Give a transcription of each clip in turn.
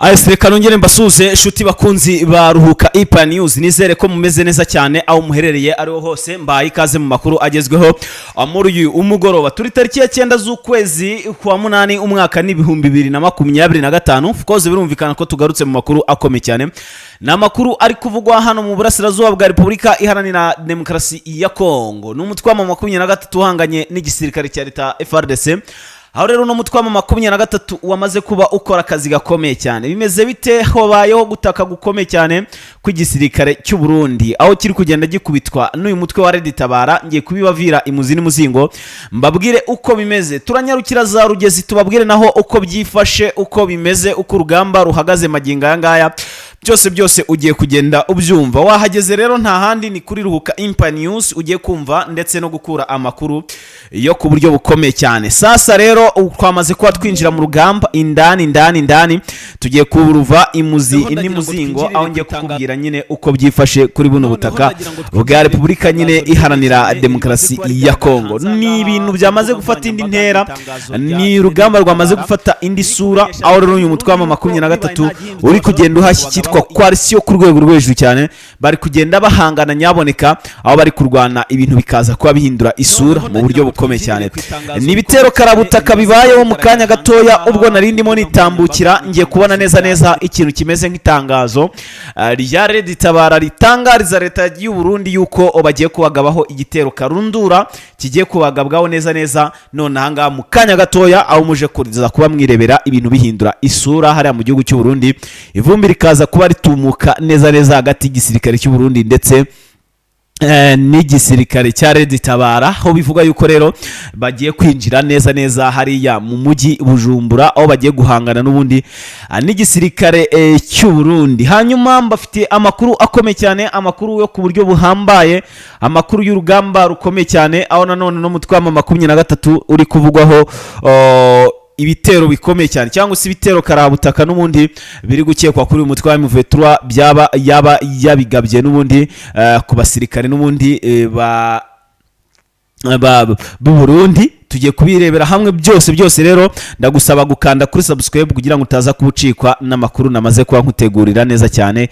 Ese reka nongere mbasuhuze, inshuti bakunzi ba Ruhuka Ipa News. Nizere ko mumeze neza cyane aho muherereye ariho hose. Mbaye ikaze mu makuru agezweho muri uyu umugoroba. Turi tariki ya 9 z'ukwezi kwa munani, umwaka ni 2025. Of course birumvikana ko tugarutse mu makuru akomeye cyane. Ni amakuru ari kuvugwa hano mu burasirazuba bwa Repubulika Iharanira Demokarasi ya Kongo. Ni umutwe wa 23 uhanganye n'igisirikare cya leta FARDC, aho rero uno mutwe wa 23 wamaze kuba ukora akazi gakomeye cyane. Bimeze bite? Habayeho gutaka gukomeye cyane kw'igisirikare cy'u Burundi, aho kiri kugenda gikubitwa n'uyu mutwe wa Red Tabara. Ngiye kubibavira imuzi n'umuzingo, mbabwire uko bimeze. Turanyarukira za Rugezi, tubabwire naho uko byifashe, uko bimeze, uko urugamba ruhagaze magingo aya ngaya. Byose byose ugiye kugenda ubyumva wahageze. Rero nta handi, ni kuri Ruhuka Impa News ugiye kumva ndetse no gukura amakuru yo ku buryo bukomeye cyane. Sasa rero ubu twamaze kuba twinjira mu rugamba indani, indani, indani. Tugiye kuruva imuzi Noneho ndagira ngo n'umuzingo, twinjirire aho ngiye ku itangazo. kukubwira nyine uko byifashe kuri buno Noneho butaka ndagira ngo bwa twinjirire Repubulika ku nyine itangazo Iharanira rikomeye Demokarasi rimaze kuba ya Kongo. rigaragara Ni hanze ibintu aha byamaze ku mbuga gufata indi nkoranyambaga, ntera, itangazo ni rya urugamba rwamaze Tabara gufata indi sura, riri aho rero uyu mutwe wa 23 uri kugenda uhashya icyitwa coalition ku rwego rwo hejuru cyane. Bari kugenda bahangana nyaboneka, aho bari kurwana ibintu bikaza kuba bihindura isura mu buryo bukomeye cyane. Ni ibitero karabutaka bibayeho mu kanya gatoya. Ubwo nari ndimo nitambukira, ngiye kubona neza neza ikintu kimeze nk'itangazo rya Red Tabara ritangariza leta y'u Burundi yuko bagiye kubagabaho igitero karundura, kigiye kubagabwaho neza neza none ahangaha mu kanya gatoya, aho muje kuza kuba mwirebera ibintu bihindura isura hariya mu gihugu cy'u Burundi, ivumbi rikaza kuba ritumuka neza neza hagati y'igisirikare cy'u Burundi ndetse n'igisirikare cya Red Tabara, aho bivuga yuko rero bagiye kwinjira neza neza hariya mu mujyi Bujumbura, aho bagiye guhangana n'ubundi n'igisirikare cy'u Burundi. Hanyuma mbafitiye amakuru akomeye cyane, amakuru yo ku buryo buhambaye, amakuru y'urugamba rukomeye cyane, aho nanone no mutwe wa 23 uri kuvugwaho ibitero bikomeye cyane, cyangwa se ibitero karabutaka n'ubundi biri gukekwa kuri uyu mutwe wa M23 byaba yaba yabigabye n'ubundi ku basirikare n'ubundi ba b'u Burundi. Tugiye kubirebera hamwe byose byose. Rero ndagusaba gukanda kuri subscribe kugira ngo utaza kubucikwa n'amakuru namaze kuba nkutegurira neza cyane,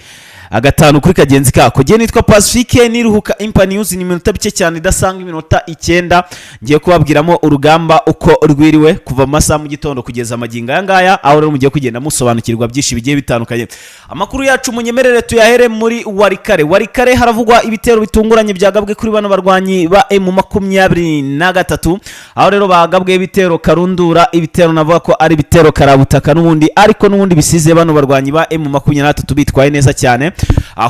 agatanu kuri kagenzi kako. Jye nitwa Pacifique, niruhuka Impa News. Ni iminota mike cyane idasanga iminota 9, ngiye kubabwiramo urugamba uko rwiriwe kuva mu masaha mu gitondo kugeza amagingo aya ngaya, aho rero mugiye kugenda musobanukirwa byinshi bigiye bitandukanye. Amakuru yacu munyemerere tuyahere muri Walikale. Walikale haravugwa ibitero bitunguranye byagabwe kuri bano barwanyi ba M23, aho rero bagabwe ibitero karundura, ibitero navuga ko ari ibitero karabutaka n'ubundi, ariko n'ubundi bisize bano barwanyi ba M23 bitwaye neza cyane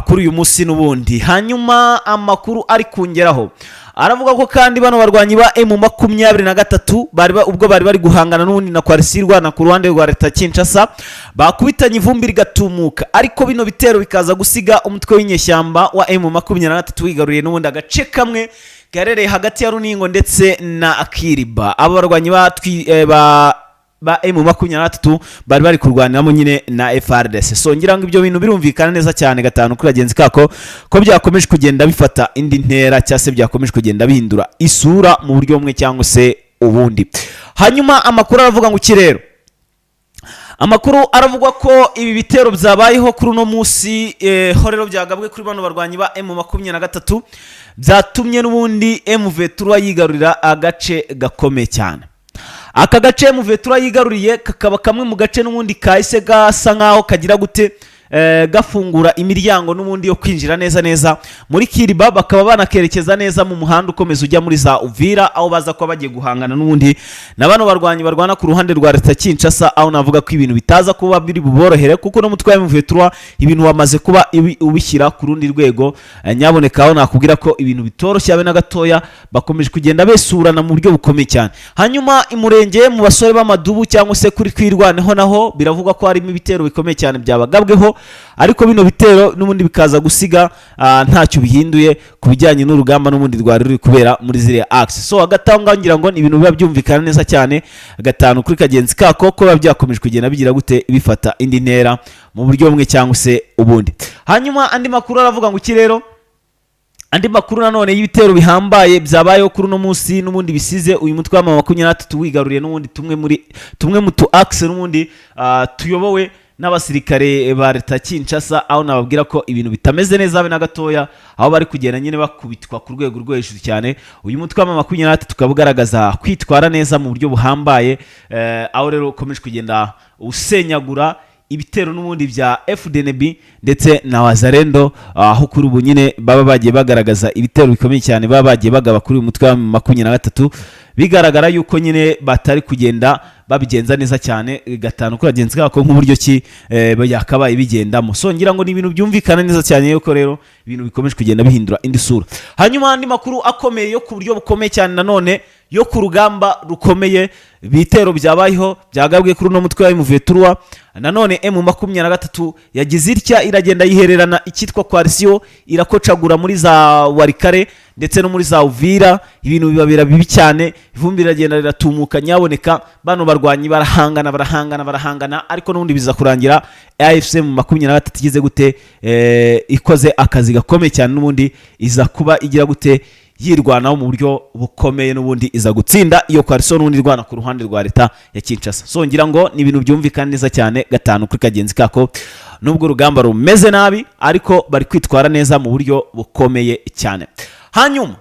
kuri uyu munsi n'ubundi. Hanyuma amakuru ari kungeraho aravuga ko kandi bano barwanyi ba M23 ubwo bari bari guhangana n'ubundi na coalition irwana ku ruhande rwa leta Kinshasa, bakubitanye ivumbi rigatumuka, ariko bino bitero bikaza gusiga umutwe w'inyeshyamba wa M23 wigaruriye n'ubundi agace kamwe gaherereye hagati ya Runingo ndetse na Akiriba. Abo barwanyi ba M23 bari bari kurwaniramo nyine na FARDC. So ngira ngo ibyo bintu birumvikana neza cyane, gatanu kuri bagenzi kako, ko byakomeje kugenda bifata indi ntera, cyangwa se byakomeje kugenda bihindura isura mu buryo bumwe cyangwa se ubundi. Hanyuma amakuru aravuga ngo iki rero? Amakuru aravugwa ko ibi bitero byabayeho kuri uno munsi, ho rero byagabwe kuri bano barwanyi ba M23, byatumye n'ubundi M23 yigarurira agace gakomeye cyane. Aka gace M23 yigaruriye kakaba kamwe mu gace n'ubundi kahise gasa nkaho kagira gute, gafungura imiryango n'ubundi yo kwinjira neza neza muri Kiriba, bakaba banakerekeza neza mu muhanda ukomeza ujya muri za Uvira, aho baza kuba bagiye guhangana n'ubundi na bano barwanyi barwana ku ruhande rwa leta Kinshasa, aho navuga ko ibintu bitaza kuba biri buborohere, kuko no mutwe wa M23 ibintu wamaze kuba ubishyira ku rundi rwego. Nyaboneka, aho nakubwira ko ibintu bitoroshye habe na gatoya, bakomeje kugenda besurana mu buryo bukomeye cyane. Hanyuma imurenge mu basore b'amadubu, cyangwa se kuri Twirwaneho, naho biravugwa ko harimo ibitero bikomeye cyane byabagabweho, ariko bino bitero n'ubundi bikaza gusiga ntacyo bihinduye ku bijyanye n'urugamba n'ubundi rwari ruri kubera muri ziriya axe. So hagati aho ngaho ngira ngo ni ibintu biba byumvikana neza cyane, gatanu kuri kagenzi kako, ko biba byakomeje kugenda bigira gute, bifata indi ntera mu buryo bumwe cyangwa se ubundi. Hanyuma andi makuru aravuga ngo iki rero? Andi makuru nanone y'ibitero bihambaye byabayeho kuri uno munsi n'ubundi bisize uyu mutwe wa 23 wigaruriye n'ubundi tumwe muri tumwe mu tu axe n'ubundi tuyobowe n'abasirikare ba leta Kinshasa, aho nababwira ko ibintu bitameze neza habe na gatoya, aho bari kugenda nyine bakubitwa ku rwego rwo hejuru cyane. Uyu mutwe wa 23 ukaba ugaragaza kwitwara neza mu buryo buhambaye, aho rero ukomeje kugenda usenyagura ibitero n'ubundi bya FDNB ndetse na Wazalendo, aho kuri ubu nyine baba bagiye bagaragaza ibitero bikomeye cyane baba bagiye bagaba kuri uyu mutwe wa 23, bigaragara yuko nyine batari kugenda babigenza neza cyane gatanu kuri bagenzi kako nk'uburyo ki yakabaye bigendamo. So ngira ngo ni ibintu byumvikana neza cyane yuko rero ibintu bikomeje kugenda bihindura indi sura. Hanyuma andi makuru akomeye yo ku buryo bukomeye cyane nanone yo ku rugamba rukomeye, ibitero byabayeho byagabwe kuri uno mutwe wa M23. Nanone M23 yagize itya iragenda yihererana icyitwa coalition, irakocagura muri za Walikale ndetse no muri za Uvira, ibintu bibabera bibi cyane, ivumbi riragenda riratumuka nyaboneka. Bano barwanyi barahangana, barahangana, barahangana, ariko n'ubundi biza kurangira AFC M23 igeze gute? Ikoze akazi gakomeye cyane, n'ubundi iza kuba igira gute? Yirwanaho mu buryo bukomeye, n'ubundi iza gutsinda iyo coalition n'ubundi irwana ku ruhande rwa leta ya Kinshasa. So ngira ngo ni ibintu byumvikana neza cyane gatanu kuri kagenzi kako, nubwo urugamba rumeze nabi ariko bari kwitwara neza mu buryo bukomeye cyane. Hanyuma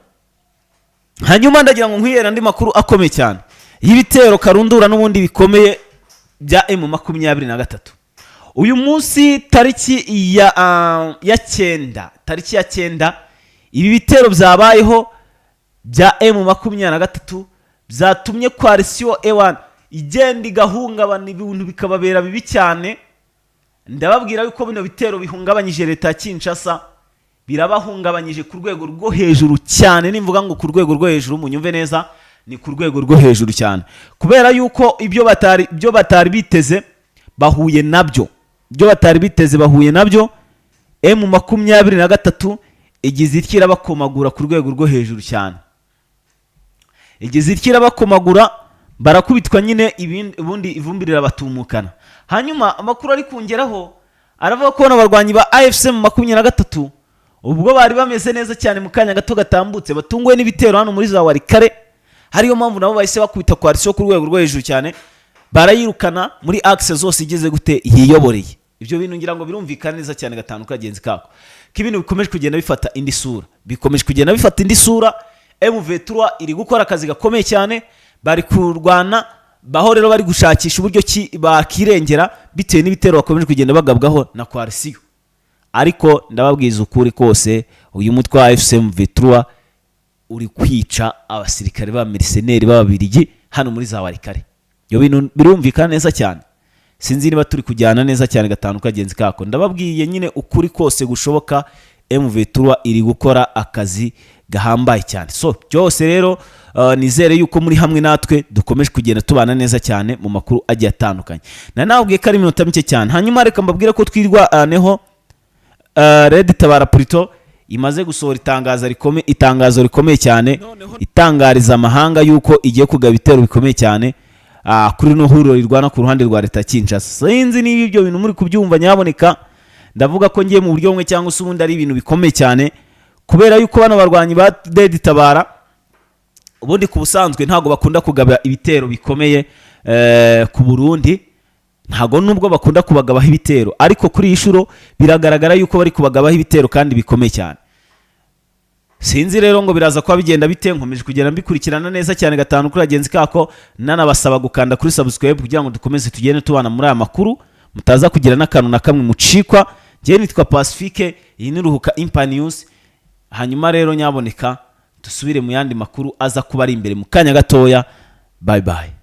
ndagira ngo nkwihere andi makuru akomeye cyane y'ibitero karundura n'ubundi bikomeye bya M23. Uyu munsi tariki ya 9, tariki ya 9, ibi bitero byabayeho bya M23 byatumye coalition ewan igenda igahungabana, ibintu bikababera bibi cyane. Ndababwira yuko bino bitero bihungabanyije leta ya Kinshasa, birabahungabanyije ku rwego rwo hejuru cyane. Nimvuga ngo ku rwego rwo hejuru, munyumve neza, ni ku rwego rwo hejuru cyane, kubera yuko ibyo batari biteze bahuye nabyo, ibyo batari biteze bahuye nabyo. M23 igize itya irabakomagura ku rwego rwo hejuru cyane, igize itya irabakomagura, barakubitwa nyine, ubundi ivumbi rirabatumukana. Hanyuma amakuru ari kungeraho aravuga ko bano barwanyi ba AFC M23, ubwo bari bameze neza cyane mu kanya gato gatambutse, batunguwe n'ibitero hano muri za Walikale, ariyo mpamvu nabo bahise bakubita coalition ku rwego rwo hejuru cyane, barayirukana muri axe zose igeze gute? Yiyoboreye. Ibyo bintu ngira ngo birumvikana neza cyane gatanu kagenzi kako, ko ibintu bikomeje kugenda bifata indi sura, bikomeje kugenda bifata indi sura. M23 iri gukora akazi gakomeye cyane, bari kurwana baho rero bari gushakisha uburyo ki bakirengera bitewe n'ibitero bakomeje kugenda bagabwaho na coalition. Ariko ndababwiza ukuri kose, uyu mutwe wa AFC M23 uri kwica abasirikare ba mercenaires b'Ababirigi hano muri za Walikale. Ibyo bintu birumvikana neza cyane. Sinzi niba turi kujyana neza cyane gatanu kagenzi kako. Ndababwiye nyine ukuri kose gushoboka, M23 iri gukora akazi gahambaye cyane. So byose rero, nizere yuko muri hamwe natwe dukomeje kugenda tubana neza cyane mu makuru agiye atandukanye. Nababwiye ko ari iminota mike cyane. Hanyuma reka mbabwire ko twirwaneho, Red Tabara Purito imaze gusohora itangazo rikomeye cyane, itangariza amahanga yuko igiye kugaba ibitero bikomeye cyane kuri rino huriro rirwana ku ruhande rwa leta ya Kinshasa. Sinzi niba ibyo bintu muri kubyumva nyaboneka. Ndavuga ko ngiye mu buryo bumwe cyangwa se ubundi ari ibintu bikomeye cyane, kubera yuko bano barwanyi ba Red Tabara ubundi ku busanzwe ntabwo bakunda kugaba ibitero bikomeye ku Burundi, ntabwo nubwo bakunda kubagabaho ibitero, ariko kuri iyi nshuro biragaragara yuko bari kubagabaho ibitero kandi bikomeye cyane. Sinzi rero ngo biraza kuba bigenda bite. Nkomeje kugenda mbikurikirana neza cyane gatanu kuri bagenzi kako, nanabasaba gukanda kuri subscribe kugira ngo dukomeze tugende tubana muri aya makuru, mutaza kugira n'akantu na kamwe mucikwa. Njyewe nitwa Pacifique, iyi ni Ruhuka Impa News. Hanyuma rero nyaboneka dusubire mu yandi makuru aza kuba ari imbere mu kanya gatoya. Bye bye.